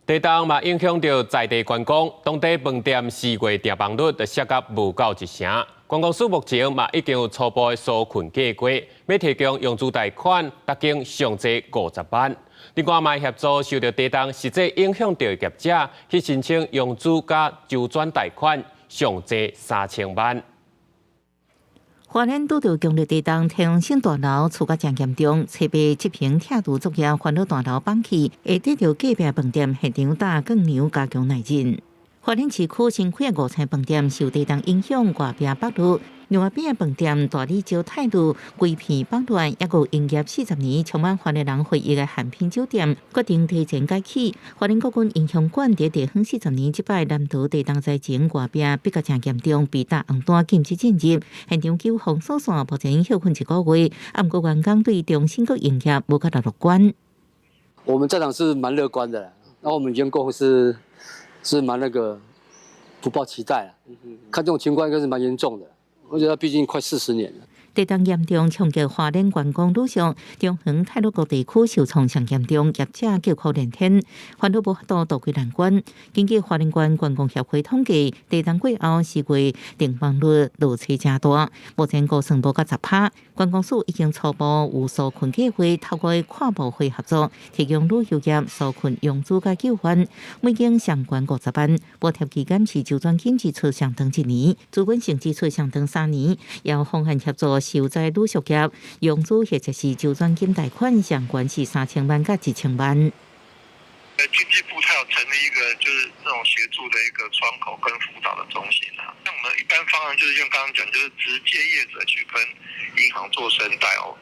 地動嘛影響著在地觀光，當地飯店4月訂房率就下降無夠一成。觀光署目前嘛已經有初步的紓困計劃，欲提供融資貸款，逐間上濟50萬。另外嘛協助受著地動實際影響著的業者去申請融資佮周轉貸款，上濟3000萬。花蓮拄著強烈地動，天王星大樓厝甲誠嚴重，初八執行拆除作業，環島大樓崩去，會得著隔壁飯店現場搭鋼梁加強耐震。花蓮市區新開的五層飯店受地動影響，外壁剝落。另外邊的飯店大理石泰路規片崩亂，猶閣營業40年，充滿花蓮人回憶的漢品酒店決定提前改起。花蓮國軍英雄館佇地方40年，這擺南投地動災情外壁比較誠嚴重，被打紅單禁止進入，現場救封鎖線目前歇睏一個月，啊，毋過員工對重新閣營業無較樂觀。我們這場是蠻樂觀的，那我們員工是蠻那個不抱期待啊，看這種情況應該是蠻嚴重的。我覺得畢竟快40年了。地動嚴重衝擊花蓮觀光旅遊，中橫太魯閣地區受創上嚴重，業者叫苦連天，煩惱無法度渡過難關。根據花蓮縣觀光協會統計，地動過後4月訂房率落差誠大，目前估算無到10%。觀光署已經初步有紓困計劃，透過跨部會合作，提供旅遊業紓困融資佮救援，每間上懸50萬，補貼期間是周轉金支出相當一年，資本性支出相當3年，由方案協助受災旅宿業融資或者是周轉金貸款，上懸是3000萬佮1000萬。經濟部它有成立一個就是這種協助的一個窗口跟輔導的中心啊。像我們一般方案就是像剛剛講，就是直接業者去跟銀行做申貸哦，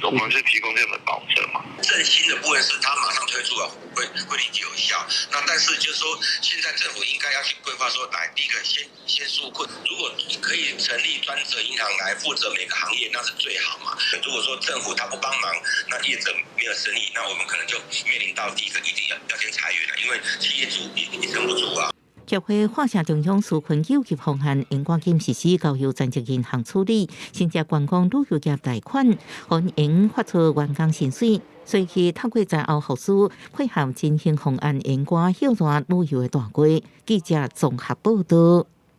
我們是提供這樣的保證嘛。振興的部分是他馬上推出啊，會立即有效。那但是就是說，現在政府應該要去規劃說，來第一個先紓困，如果可以成立專責銀行來負責每個行業，那是最好嘛。如果說政府他不幫忙，那業者沒有生意，那我們可能就面臨到第一個一定要先裁員了，因為企業主也撐不住啊。協會發下中央紓困救急方案，應趕緊實施，交由專責銀行處理，新設觀光旅遊業貸款，歡迎發出員工薪水，隨時透過災後復甦，配合振興方案，應該歇熱旅遊的大計。記者綜合報道。